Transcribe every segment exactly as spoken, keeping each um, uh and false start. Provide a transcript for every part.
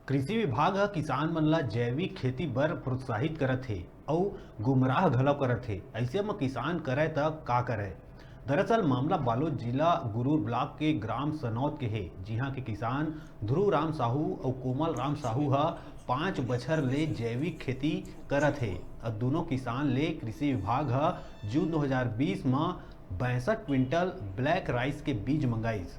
कृषि विभाग ह किसान मन ला जैविक खेती बर प्रोत्साहित करत हे अउ गुमराह घलो करत हे। अइसे म किसान करय त का करय? दरअसल मामला बालोद जिला गुरूर ब्लॉक के ग्राम सनौत के हे, जिहां के किसान ध्रुव राम साहू अउ कोमल राम साहू ह पाँच बछर ले जैविक खेती करत हे। अउ दूनों किसान ले कृषि विभाग ह जून दो हज़ार बीस म बासठ क्विंटल ब्लैक राइस के बीज मंगाइस।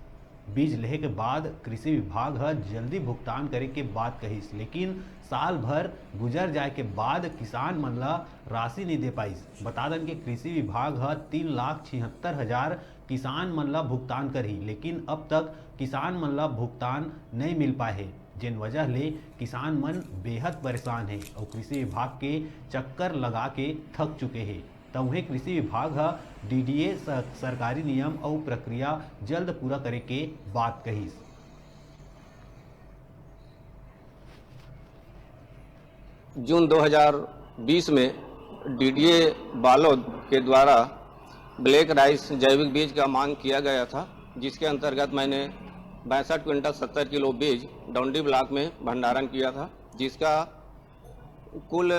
बीज लेहे के बाद कृषि विभाग ह जल्दी भुगतान करे के बात कहिस, लेकिन साल भर गुजर जाए के बाद किसान मन ला राशि नइ दे पाइस। बता दन के कृषि विभाग ह तीन लाख छिहत्तर हजार किसान मन ला भुगतान करही, लेकिन अब तक किसान मन ला भुगतान नइ मिल पाए हे, जेन वजह ले किसान मन बेहद परेशान हे अउ कृषि विभाग के चक्कर लगा के थक चुके हे। त उहें कृषि विभाग ह डीडीए स-, सरकारी नियम अउ प्रक्रिया जल्द पूरा करे के बात कहिस। जून दो हज़ार बीस में डीडीए बालोद के द्वारा ब्लैक राइस जैविक बीज का मांग किया गया था, जिसके अंतर्गत मैंने बासठ क्विंटल सत्तर किलो बीज डौंडी ब्लॉक में भंडारण किया था, जिसका कुल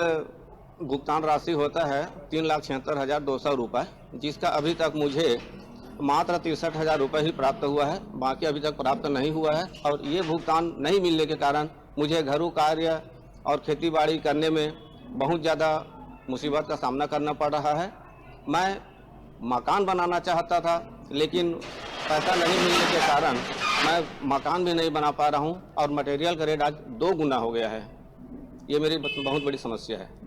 भुगतान राशि होता है तीन लाख छिहत्तर हज़ार दो सौ रुपये, जिसका अभी तक मुझे मात्र तिरसठ हज़ार रुपये ही प्राप्त हुआ है, बाकी अभी तक प्राप्त नहीं हुआ है। और ये भुगतान नहीं मिलने के कारण मुझे घरू कार्य और खेती बाड़ी करने में बहुत ज़्यादा मुसीबत का सामना करना पड़ रहा है। मैं मकान बनाना चाहता था, लेकिन पैसा नहीं मिलने के कारण मैं मकान भी नहीं बना पा रहा हूँ और मटेरियल का रेट आज दो गुना हो गया है। ये मेरी बहुत बड़ी समस्या है।